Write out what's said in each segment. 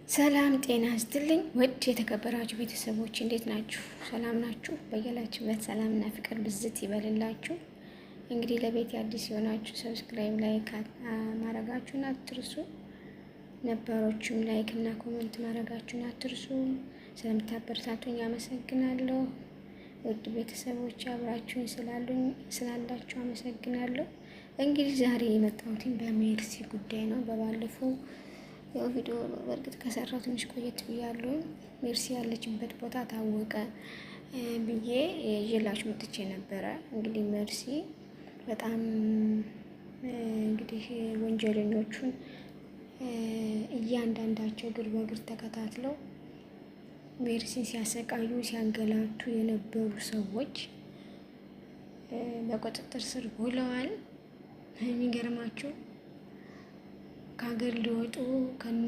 ሰላም ጤና ይስጥልኝ። ውድ የተከበራችሁ ቤተሰቦች እንዴት ናችሁ? ሰላም ናችሁ? በያላችሁበት ሰላምና ፍቅር ብዝት ይበልላችሁ። እንግዲህ ለቤት አዲስ የሆናችሁ subscribe፣ like ማድረጋችሁን አትርሱ። ነባሮቹም like እና comment ማድረጋችሁን አትርሱ። ስለምታበረታቱኝ አመሰግናለሁ። ውድ ቤተሰቦች አብራችሁኝ ስላላችሁ አመሰግናለሁ። እንግዲህ ዛሬ የመጣሁትን በሜርሲ ጉዳይ ነው። በባለፈው ያው ቪዲዮ በእርግጥ ከሰራው ትንሽ ቆየት ብያለሁ። ሜርሲ ያለችበት ቦታ ታወቀ ብዬ ይዤላችሁ መጥቼ ነበረ። እንግዲህ ሜርሲ በጣም እንግዲህ ወንጀለኞቹን እያንዳንዳቸው እግር በእግር ተከታትለው ሜርሲን ሲያሰቃዩ ሲያንገላቱ የነበሩ ሰዎች በቁጥጥር ስር ውለዋል። የሚገርማችሁ ከሀገር ሊወጡ ከነ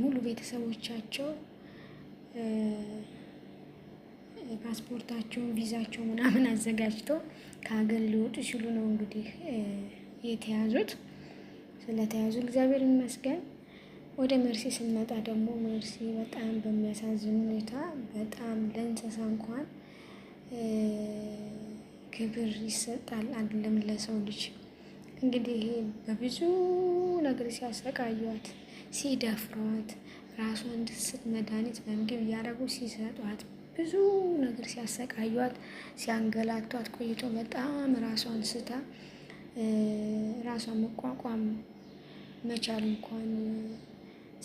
ሙሉ ቤተሰቦቻቸው ፓስፖርታቸውን ቪዛቸው ምናምን አዘጋጅተው ከሀገር ሊወጡ ሲሉ ነው እንግዲህ የተያዙት። ስለተያዙ እግዚአብሔር ይመስገን። ወደ መርሲ ስንመጣ ደግሞ መርሲ በጣም በሚያሳዝን ሁኔታ በጣም ለእንስሳ እንኳን ክብር ይሰጣል አይደለም ለሰው ልጅ። እንግዲህ በብዙ ነገር ሲያሰቃዩት፣ ሲደፍሯት፣ ራሷን እንድትስት መድኃኒት በምግብ እያደረጉ ሲሰጧት፣ ብዙ ነገር ሲያሰቃዩት፣ ሲያንገላቷት ቆይቶ በጣም ራሷን ስታ ራሷን መቋቋም መቻል እንኳን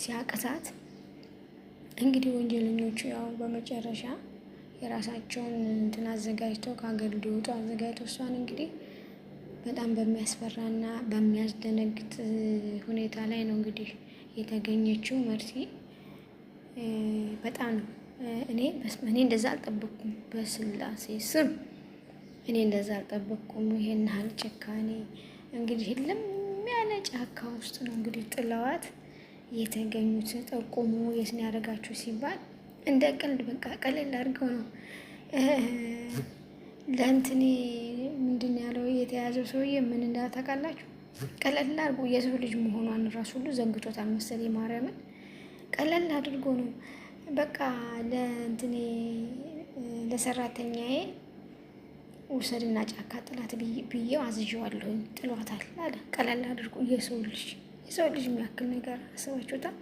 ሲያቅታት እንግዲህ ወንጀለኞቹ ያው በመጨረሻ የራሳቸውን እንትን አዘጋጅተው ከሀገር እንዲወጡ አዘጋጅተው እሷን እንግዲህ በጣም በሚያስፈራና በሚያስደነግጥ ሁኔታ ላይ ነው እንግዲህ የተገኘችው መርሲ። በጣም ነው እኔ እኔ እንደዛ አልጠበቅኩም። በስላሴ ስም እኔ እንደዛ አልጠበቅኩም። ይሄን ያህል ጭካኔ እንግዲህ ልም ያለ ጫካ ውስጥ ነው እንግዲህ ጥለዋት የተገኙት። ጠቁሙ የት ነው ያደረጋችሁ ሲባል እንደ ቀልድ በቃ ቀለል አድርገው ነው ለእንትኔ ምንድን ያለው የተያዘው ሰውዬ ምን እንዳለ ታውቃላችሁ? ቀለል አድርጎ የሰው ልጅ መሆኗን ራሱ ሁሉ ዘንግቶታል መሰለኝ። ማርያምን ቀለል አድርጎ ነው በቃ ለእንትኔ ለሰራተኛዬ ውሰድና ጫካ ጥላት ብዬው አዝዤዋለሁኝ ጥሏታል አለ። ቀለል አድርጎ የሰው ልጅ የሰው ልጅ የሚያክል ነገር አስባችሁታል?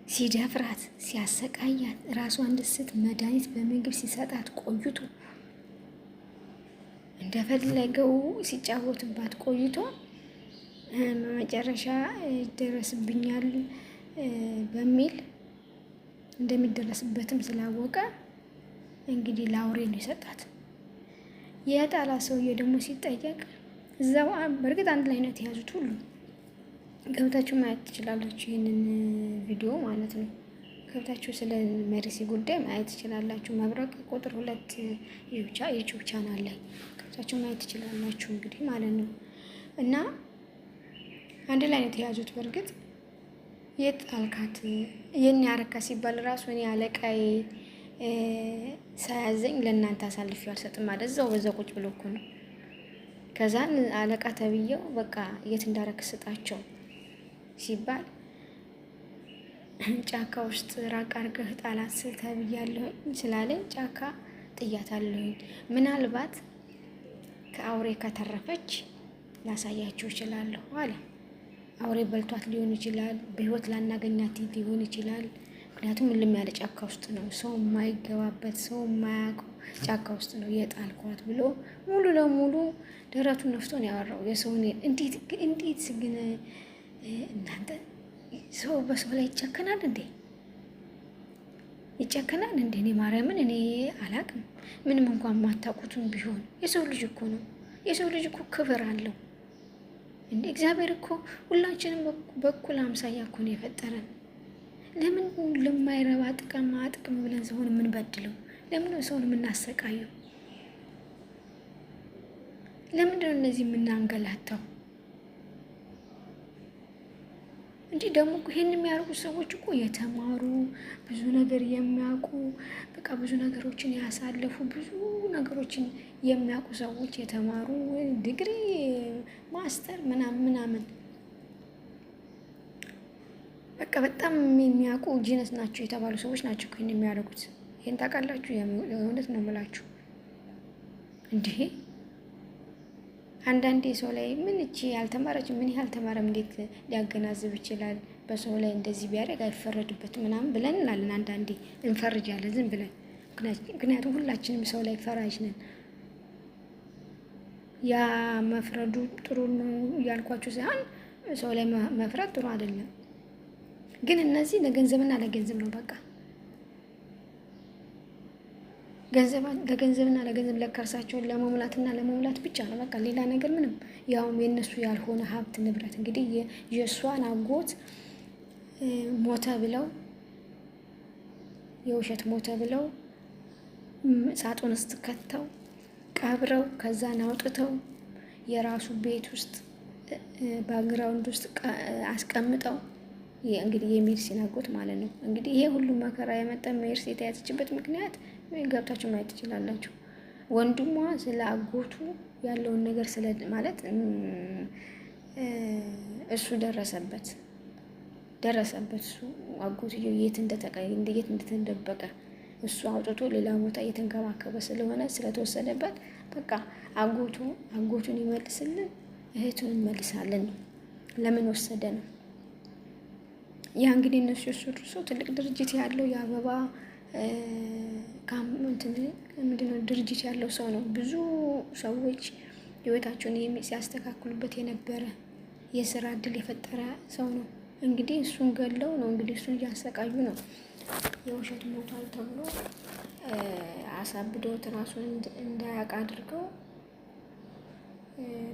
ሲደፍራት ሲያሰቃያት ራሷን እንድትስት መድኃኒት በምግብ ሲሰጣት ቆይቶ እንደፈለገው ሲጫወትባት ቆይቶ በመጨረሻ ይደረስብኛል በሚል እንደሚደረስበትም ስላወቀ እንግዲህ ለአውሬ ነው የሰጣት። የጣላ ሰውዬ ደግሞ ሲጠየቅ እዛው በእርግጥ አንድ ላይ ነው የተያዙት ሁሉ ገብታችሁ ማየት ትችላላችሁ፣ ይህንን ቪዲዮ ማለት ነው። ገብታችሁ ስለ መርሲ ጉዳይ ማየት ትችላላችሁ። መብረቅ ቁጥር 2 YouTube channel ላይ ገብታችሁ ማየት ትችላላችሁ። እንግዲህ ማለት ነው እና አንድ ላይ ነው የተያዙት። በእርግጥ የት ጣልካት ይህን ያረካ ሲባል ራሱ እኔ አለቃዬ ሳያዘኝ ለእናንተ አሳልፌው አልሰጥም አለ። እዛው በዛ ቁጭ ብሎ እኮ ነው። ከዛን አለቃ ተብዬው በቃ የት እንዳረክ ስጣቸው ሲባል ጫካ ውስጥ ራቅ አድርገህ ጣላት ተብያለሁኝ ስላለኝ ጫካ ጥያታለሁኝ። ምናልባት ከአውሬ ከተረፈች ላሳያችሁ እችላለሁ አለ። አውሬ በልቷት ሊሆን ይችላል፣ በህይወት ላናገኛት ሊሆን ይችላል። ምክንያቱም እልም ያለ ጫካ ውስጥ ነው፣ ሰው የማይገባበት ሰው የማያውቀው ጫካ ውስጥ ነው የጣልኳት ብሎ ሙሉ ለሙሉ ደረቱን ነፍቶ ነው ያወራው። የሰውን እንዴት እንዴት ግን እናንተ ሰው በሰው ላይ ይጨከናል እንዴ? ይጨከናል እንዴ? እኔ ማርያምን እኔ አላቅም። ምንም እንኳን ማታውቁትም ቢሆን የሰው ልጅ እኮ ነው። የሰው ልጅ እኮ ክብር አለው እንዴ! እግዚአብሔር እኮ ሁላችንም በኩል አምሳያ እኮ ነው የፈጠረን። ለምን ለማይረባ ጥቅማ ጥቅም ብለን ሰውን የምንበድለው? ለምን ሰውን የምናሰቃየው? ለምንድነው እነዚህ የምናንገላታው? እንዲህ ደግሞ ይሄን የሚያደርጉ ሰዎች እኮ የተማሩ ብዙ ነገር የሚያውቁ በቃ ብዙ ነገሮችን ያሳለፉ ብዙ ነገሮችን የሚያውቁ ሰዎች የተማሩ ዲግሪ master ምናምን ምናምን በቃ በጣም የሚያውቁ genius ናቸው የተባሉ ሰዎች ናቸው እኮ ይሄን የሚያደርጉት። ይሄን ታውቃላችሁ? የእውነት ነው የምላችሁ። እንዲህ አንዳንዴ ሰው ላይ ምን እቺ ያልተማረች ምን ያልተማረም እንዴት ሊያገናዝብ ይችላል? በሰው ላይ እንደዚህ ቢያደርግ አይፈረድበትም ምናምን ብለን እንላለን። አንዳንዴ እንፈርጃለን ዝም ብለን። ምክንያቱም ሁላችንም ሰው ላይ ፈራጅ ነን። ያ መፍረዱ ጥሩ ነው እያልኳችሁ ሳይሆን ሰው ላይ መፍረድ ጥሩ አይደለም። ግን እነዚህ ለገንዘብና ለገንዘብ ነው በቃ ለገንዘብና ለገንዘብ ለከርሳቸውን ለመሙላትና ለመሙላት ብቻ ነው በቃ ሌላ ነገር ምንም። ያውም የእነሱ ያልሆነ ሀብት ንብረት እንግዲህ የእሷን አጎት ሞተ ብለው የውሸት ሞተ ብለው ሳጥን ውስጥ ከተው ቀብረው ከዛን አውጥተው የራሱ ቤት ውስጥ background ውስጥ አስቀምጠው እንግዲህ የሜርሲን አጎት ማለት ነው። እንግዲህ ይሄ ሁሉ መከራ የመጣ ሜርሲ የተያዘችበት ምክንያት ገብታችሁ ማየት ትችላላችሁ። ወንድሟ ስለ አጎቱ ያለውን ነገር ስለ ማለት እሱ ደረሰበት ደረሰበት እሱ አጎትየው የት የት እንደተደበቀ እሱ አውጥቶ ሌላ ቦታ እየተንከባከበ ስለሆነ ስለተወሰደበት በቃ አጎቱ አጎቱን ይመልስልን፣ እህቱን እንመልሳለን ነው። ለምን ወሰደ ነው። ያ እንግዲህ እነሱ የወሰዱ ሰው ትልቅ ድርጅት ያለው የአበባ ምንድነው ድርጅት ያለው ሰው ነው። ብዙ ሰዎች ህይወታቸውን ሲያስተካክሉበት የነበረ የስራ እድል የፈጠረ ሰው ነው። እንግዲህ እሱን ገለው ነው እንግዲህ እሱን እያሰቃዩ ነው። የውሸት ሞቷል ተብሎ አሳብደውት ራሱን እንዳያውቅ አድርገው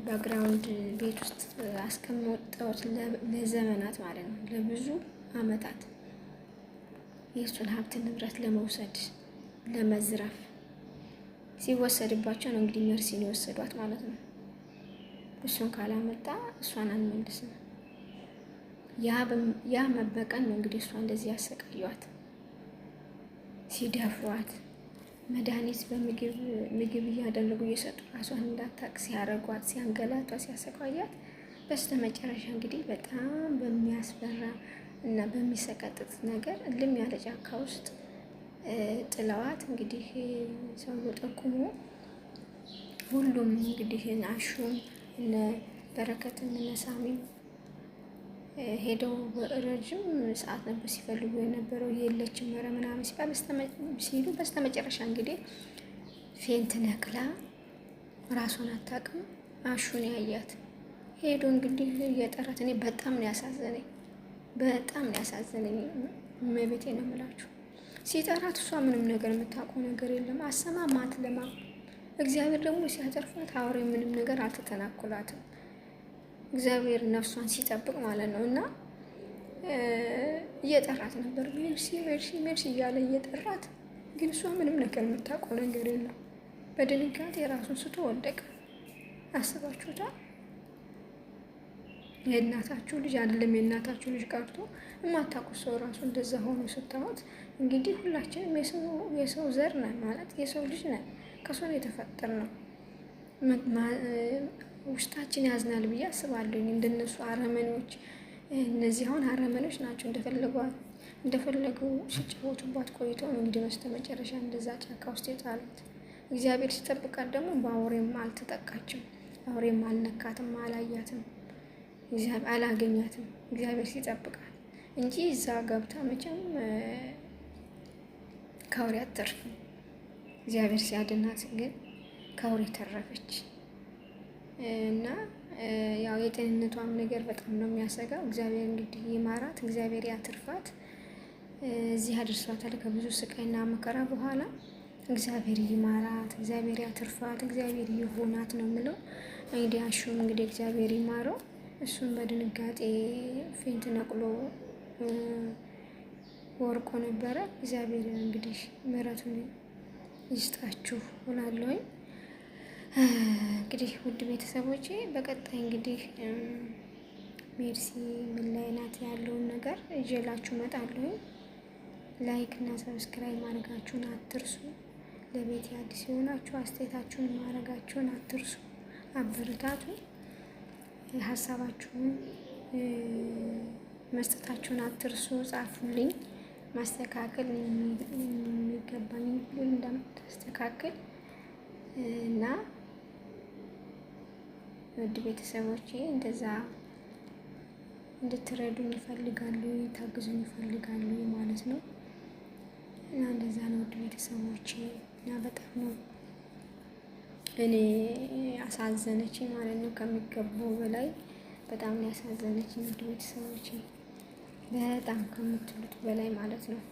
background ቤት ውስጥ አስቀምጠውት ለዘመናት ማለት ነው፣ ለብዙ አመታት የእሱን ሀብት ንብረት ለመውሰድ ለመዝረፍ ሲወሰድባቸው ነው እንግዲህ መርሲን የወሰዷት ማለት ነው። እሱን ካላመጣ እሷን አንመልስም። ያ መበቀል ነው እንግዲህ እሷ እንደዚህ ያሰቃዩዋት ሲደፍሯት መድኃኒት በምግብ ምግብ እያደረጉ እየሰጡ ራሷን እንዳታቅ ሲያረጓት፣ ሲያንገላቷ፣ ሲያሰቃያት በስተ መጨረሻ እንግዲህ በጣም በሚያስፈራ እና በሚሰቀጥጥ ነገር እልም ያለ ጫካ ውስጥ ጥለዋት እንግዲህ ሰውየው ጠቁሞ ሁሉም እንግዲህ አሹም እነ በረከትም እነ ሳሚም ሄደው ረጅም ሰዓት ነበር ሲፈልጉ የነበረው የለችም ኧረ ምናምን ሲባል ሲሉ በስተመጨረሻ እንግዲህ faint ነቅላ ራሷን አታውቅም። አሹን ያያት ሄዶ እንግዲህ እየጠራት እኔ በጣም ነው ያሳዘነኝ፣ በጣም ነው ያሳዘነኝ። እመቤቴ ነው የምላችሁ። ሲጠራት እሷ ምንም ነገር የምታውቀው ነገር የለም። አሰማማት ለማ እግዚአብሔር ደግሞ ሲያተርፋት አውሬ ምንም ነገር አልተተናኮላትም። እግዚአብሔር ነፍሷን ሲጠብቅ ማለት ነው። እና እየጠራት ነበር ሜርሲ ሜርሲ ሜርሲ እያለ እየጠራት፣ ግን እሷ ምንም ነገር የምታውቀው ነገር የለም። በድንጋጤ ራሱን ስቶ ወደቀ። አስባችሁታል? የእናታችሁ ልጅ አይደለም የእናታችሁ ልጅ ቀርቶ የማታውቁት ሰው ራሱ እንደዛ ሆኖ ስታዩት፣ እንግዲህ ሁላችንም የሰው ዘር ነን ማለት የሰው ልጅ ነን፣ ከሰው የተፈጠር ነው። ውስጣችን ያዝናል ብዬ አስባለሁ። እንደነሱ አረመኔዎች እነዚህ አሁን አረመኔዎች ናቸው። እንደፈለጉ ሲጫወቱባት ቆይተው ነው እንግዲህ በስተመጨረሻ እንደዛ ጫካ ውስጥ የጣሉት። እግዚአብሔር ሲጠብቃት ደግሞ በአውሬም አልተጠቃችም፣ አውሬም አልነካትም፣ አላያትም፣ አላገኛትም። እግዚአብሔር ሲጠብቃት እንጂ እዛ ገብታ መቼም ከአውሬ አትተርፍም። እግዚአብሔር ሲያድናት ግን ከአውሬ ተረፈች። እና ያው የጤንነቷም ነገር በጣም ነው የሚያሰጋው። እግዚአብሔር እንግዲህ ይማራት፣ እግዚአብሔር ያትርፋት። እዚህ አድርሷታል ከብዙ ስቃይና መከራ በኋላ። እግዚአብሔር ይማራት፣ እግዚአብሔር ያትርፋት፣ እግዚአብሔር ይሆናት ነው የምለው። እንግዲህ አሹም እንግዲህ እግዚአብሔር ይማረው። እሱም በድንጋጤ faint ነቅሎ ወድቆ ነበረ። እግዚአብሔር እንግዲህ ምሕረቱን ይስጣችሁ እላለሁኝ። እንግዲህ ውድ ቤተሰቦቼ በቀጣይ እንግዲህ ሜርሲ ምን ላይ ናት ያለውን ነገር ይዤላችሁ እመጣለሁ። like እና subscribe ማድረጋችሁን አትርሱ። ለቤት አዲስ የሆናችሁ አስተያየታችሁን ማድረጋችሁን አትርሱ። አበረታቱ። ሀሳባችሁን መስጠታችሁን አትርሱ። ጻፉልኝ። ማስተካከል የሚገባኝ ሁሉ እንደምታስተካክል እና ውድ ቤተሰቦቼ እንደዛ እንድትረዱኝ ይፈልጋሉ፣ ታግዙኝ ይፈልጋሉ ማለት ነው። እና እንደዛ ነው ውድ ቤተሰቦቼ። እና በጣም ነው እኔ አሳዘነች ማለት ነው፣ ከሚገባው በላይ በጣም ነው ያሳዘነች ውድ ቤተሰቦቼ፣ በጣም ከምትሉት በላይ ማለት ነው።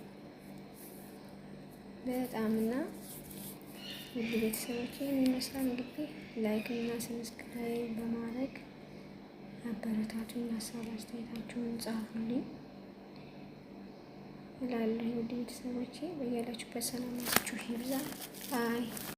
በጣም እና ውድ ቤተሰቦቼ ይመስላል እንግዲህ like እና subscribe በማድረግ አበረታቱኝ። ሀሳብ አስተያየታችሁን ጻፉልኝ እላለሁ። ውድ ቤተሰቦቼ በያላችሁበት ሰላማችሁ ይብዛ። bye።